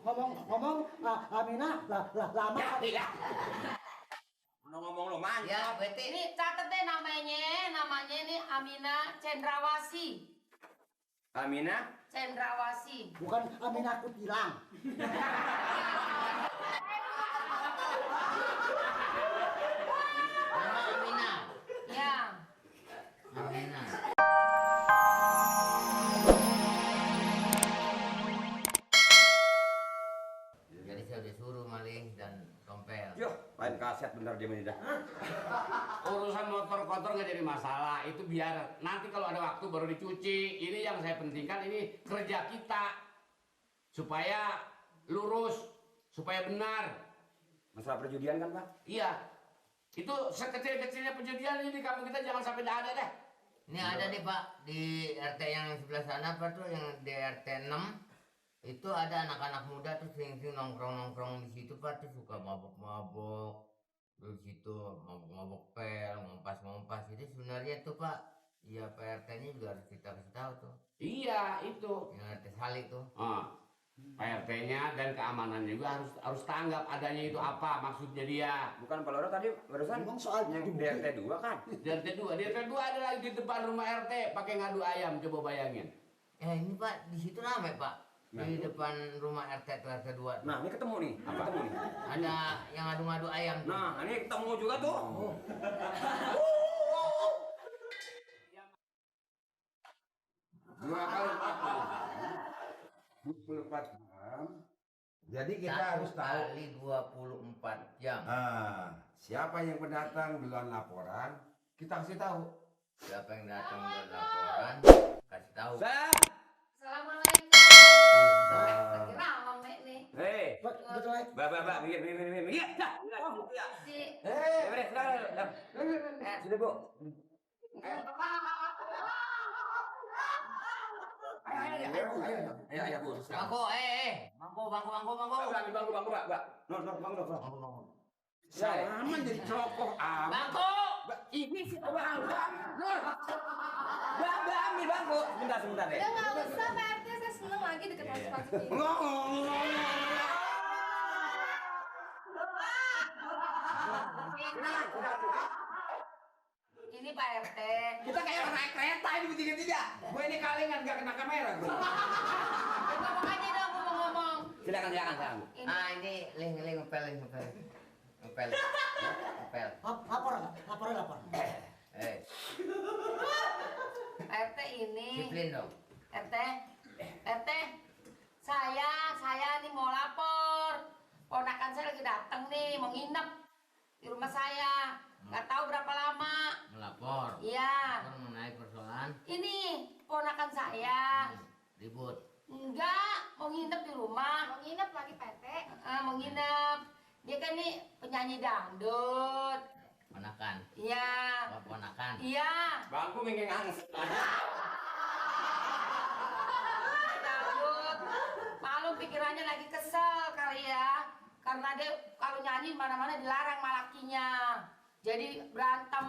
Ngomong Aminah lama. Ya. Ngomong lu mantap. Ya, berarti Ini catet deh namanya ini Aminah Cendrawasih. Aminah Cendrawasih. Bukan Aminah Kutilang. Aminah. Ya. Aminah. Jadi saya udah suruh maling dan tompel. Yo, main kaset bener dia dah. Urusan motor kotor nggak jadi masalah, itu biar nanti kalau ada waktu baru dicuci. Ini yang saya pentingkan, ini kerja kita supaya lurus, supaya benar. Masalah perjudian kan, Pak? Iya, itu sekecil-kecilnya perjudian ini di kampung kita jangan sampai ada deh. Ini ada nih Pak, di RT yang sebelah sana apa tuh, yang di RT 6 itu ada anak-anak muda tuh sering-sering nongkrong-nongkrong di situ Pak, tuh suka mabok-mabok di situ, mabok-mabok pel, ngompas-ngompas. Itu sebenarnya tuh Pak, ya Pak RT-nya juga harus kita kasih tahu tuh. Iya, itu. Yang RT Salik tuh. PRT-nya dan keamanan juga harus tanggap adanya itu apa maksudnya dia. Bukan Pak Loro tadi barusan Ngomong soal yang di RT 2 kan? Di RT 2 ada lagi di depan rumah RT pakai ngadu ayam, coba bayangin. Ini Pak, di situ ramai Pak. Di depan rumah RT tuh RT 2. Nah, ini ketemu nih. Apa ketemu nih? Ada yang ngadu-ngadu ayam tuh. Nah, ini ketemu juga tuh. Dua kali 24 jam. Jadi kita harus tahu kali 24 jam. Siapa yang pendatang duluan laporan, kita kasih tahu. Siapa yang datang dan laporan, kasih tahu. Assalamualaikum. Lagi ramang nih. Hei, betul. Mbak, minggir. Iya, dah. Si Beres, dah. Sudah, Bu. Ayo, Bu. Bangku. Bangku, Mbak. Salaman jadi cokoh amat. Bangku. Ini si Bang. Mbak, ambil bangku. Sebentar deh. Udah nggak usah Pak RT, saya seneng lagi deket masuk ini. ini Pak RT. Kita kayak naik kereta ini bertiga-tiga. Gue ini kalengan gak kena kamera gue. Ngomong aja dong, ngomong. Silakan. Ini ling ngepel. Lapor. RT ini. Disiplin dong. RT, saya nih mau lapor. Ponakan saya lagi datang nih, mau nginep di rumah saya. Nggak tahu berapa lama. Melapor. Iya. Lapor mengenai persoalan. Ini ponakan saya. Ribut. Enggak, mau nginep di rumah. Mau nginep lagi Pak RT. Mau nginep. Dia kan nih penyanyi dangdut. Ponakan. Iya. Ponakan. Iya. Bangku mengengang. Dangdut. Malu pikirannya lagi kesel kali ya. Karena dia kalau nyanyi mana-mana dilarang sama lakinya. Jadi berantem.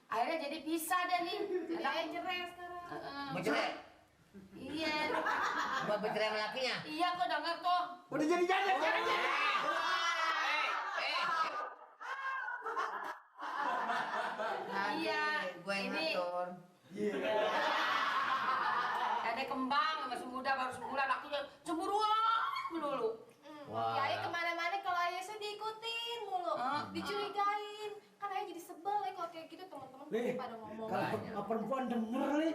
Akhirnya jadi pisah deh nih. Saya cerai sekarang. Bercerai. Iya. Mbak bercerai sama lakinya. Iya, kok denger tuh. Udah jadi sekarang. Iya. Gue yang Ini ngatur. ada kembang masih muda baru sebulan lakinya cemburuan melulu. Wah. Kiai kemana-mana kalau ayah saya diikutin mulu, dicurigain. Kan ayah jadi sebel ya kalau kayak gitu teman-teman pada ngomong. Kalau perempuan denger nih.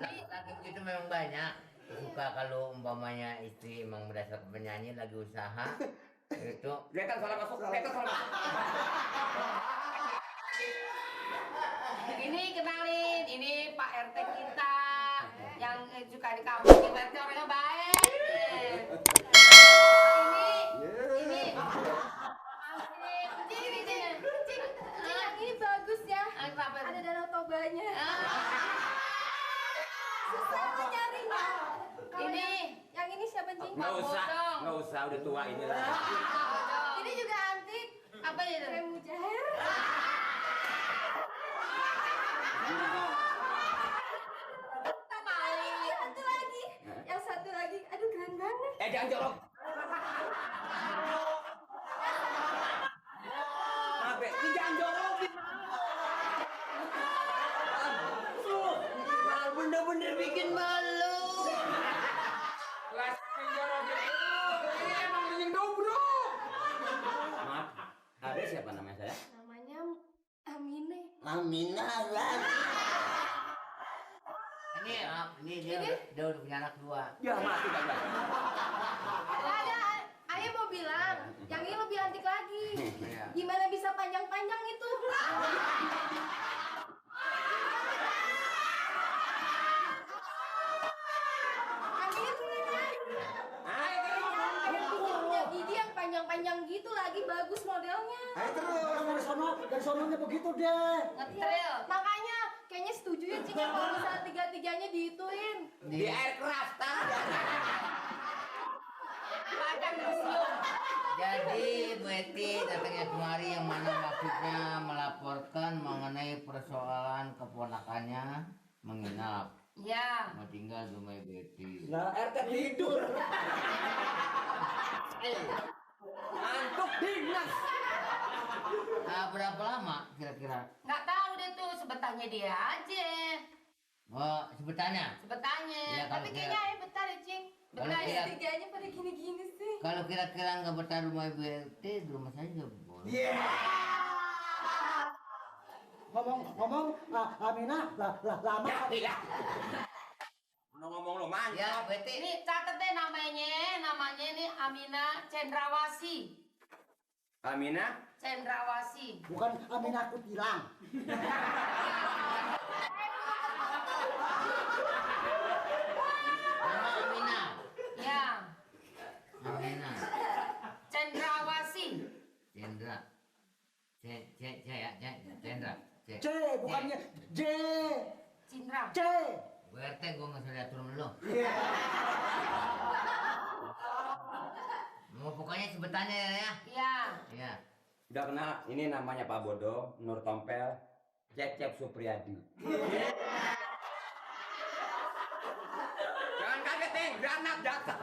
Laki begitu memang banyak. Suka kalau umpamanya istri emang berdasar penyanyi lagi usaha itu. Kelihatan salah masuk. Ini kenalin, ini Pak RT kita yang suka di kampung kita, RT orangnya baik. Ini Cing, yang ini bagus ya. Ada danau tobanya. Susah lah nyarinya. Ini Yang ini siapa Cing? Nggak usah, udah tua inilah. Ini juga antik. apa itu? Krem mujair. Maling. Jangan jorok. Maaf ya, ini jangan jorokin. Bener-bener bikin malu. Kelas menjorokin. Ini emang bikin dobrok. Maaf, ada siapa namanya saya? Namanya Amine. Amina ini dia udah punya anak 2. Ya mati kagak. Ada, ayah mau bilang, yang ini lebih antik lagi. Iya. Gimana bisa panjang-panjang itu? Amine punya lagi. Punya gigi yang panjang-panjang gitu lagi, bagus modelnya. Ayo terus dari sononya begitu deh. Ngetril. Makanya kayaknya setuju ya Cing kalau misalnya tiga-tiganya diituin. Di air keras, tahan. Padang museum. Jadi Bu Eti datangnya kemari yang mana maksudnya melaporkan mengenai persoalan keponakannya menginap. Ya. Mau tinggal di rumah Bu Eti. Nah, RT tidur. Ngantuk dinas. Berapa lama kira-kira? Nggak tahu deh tuh, sebentarnya dia aja. Oh, sebutannya. Sebentarnya. Iya, kalau Tapi kira- kayaknya ayah betah ya Cing. Kalau Betah ya kira- tiganya pada gini-gini sih. Kalau kira-kira nggak betah rumah Ibu Eti, di rumah saya juga boleh. Ngomong Amina lama. Iya. Ngomong lo man. Ya, Bu Eti. Ini catet deh namanya ini Amina Cendrawasi. Amina, Cendrawasi. Bukan Amina Kutilang. Nama Amina. Ya. Amina. Cendrawasi. Cendra. Cendra. C bukannya J. Cindra. C. Bu RT gue nggak usah diatur sama lo. Mau pokoknya sebutannya ya. Ya. Iya. udah kenal, ini namanya Pak Bodo, Nur Tompel, Cecep Supriyadi. Jangan kaget nih, granat jatuh.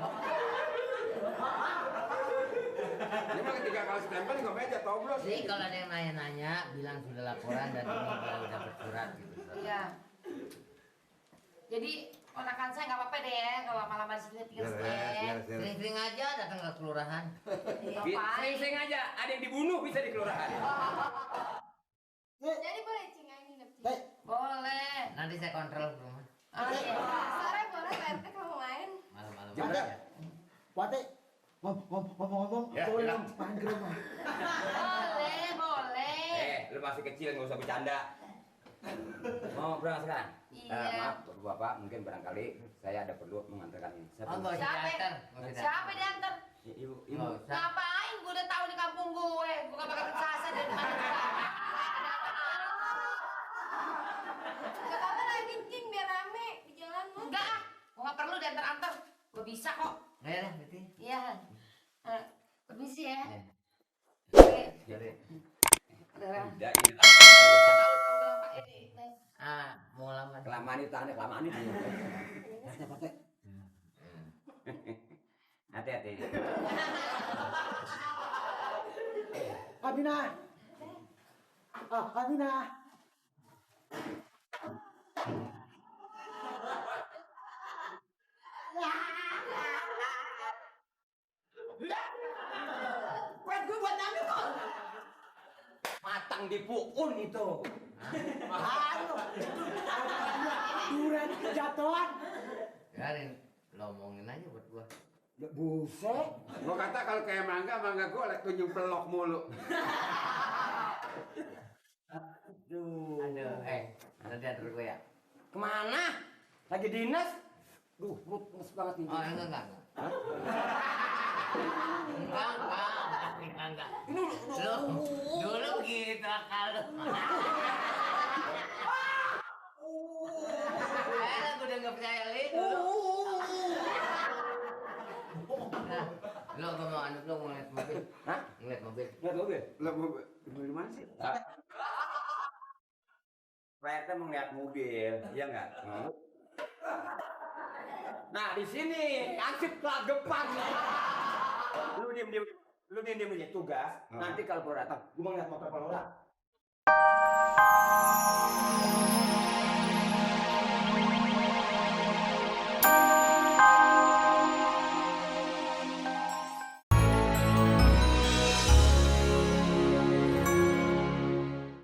Ini mah ketika kalau stempel nggak meja toblos. Jadi kalau ada yang nanya-nanya, bilang sudah laporan dan ini baru dapat surat gitu. Iya. Jadi ponakan saya nggak apa-apa deh ya kalau lama-lama di sini tinggal stay. Sering-sering aja datang ke kelurahan. Ngapain? Sering-sering aja, ada yang dibunuh bisa di kelurahan. Jadi boleh Cing ayah nginep Cing. Boleh. Nanti saya kontrol ke rumah. Oh, iya. Sore boleh Pak RT kalau main. Malam-malam Ada. aja. Wate ngomong Ya, boleh bilang. main ke rumah. Boleh. Lu masih kecil nggak usah bercanda. Mau berangkat sekarang? Iya. Maaf, Bapak, mungkin barangkali saya ada perlu mengantarkan ini. Saya Oh, nggak usah Siapa? diantar. Nggak usah Siapa diantar? Ibu, Nggak usah. Ngapain? Gue udah tahu di kampung gue. Gue gak bakal kesasar dari mana. Gak apa-apa lagi Cing biar rame di jalan mah. Enggak ah. Gue gak perlu diantar-antar. Gue bisa kok. Nggak ya, berarti. Iya. Permisi ya. Ya. Oke. Jadi, Udah. tidak ini. Tahu dong Pak Edi. mau lama. Kelamaan itu tahan, kelamaan itu. Wate. Hati-hati. Amina. Amina. Kuat gue buat ngambil kok. Matang di puun itu. Ayo. Duren jatuhan. Biarin, lo omongin aja buat gua. Buset. Gua kata kalau kayak mangga gua lek tunjuk pelok mulu. Aduh. Aduh, nanti antar gua ya. Kemana? Lagi dinas? Duh, perut nges banget ini. Oh, enggak. Enggak. Dulu gitu akal lu. Gue udah nggak percaya dulu. Nah, lo gua mau anak lo mau lihat mobil. Hah? Ngeliat mobil. Lihat mobil. Lah mau di mana sih? Pak RT mau ngeliat mobil, iya nggak? Nah, di sini ansip ke depan. Lu diem aja. Tugas. Nanti kalau gua datang, gua mau lihat motor Palora.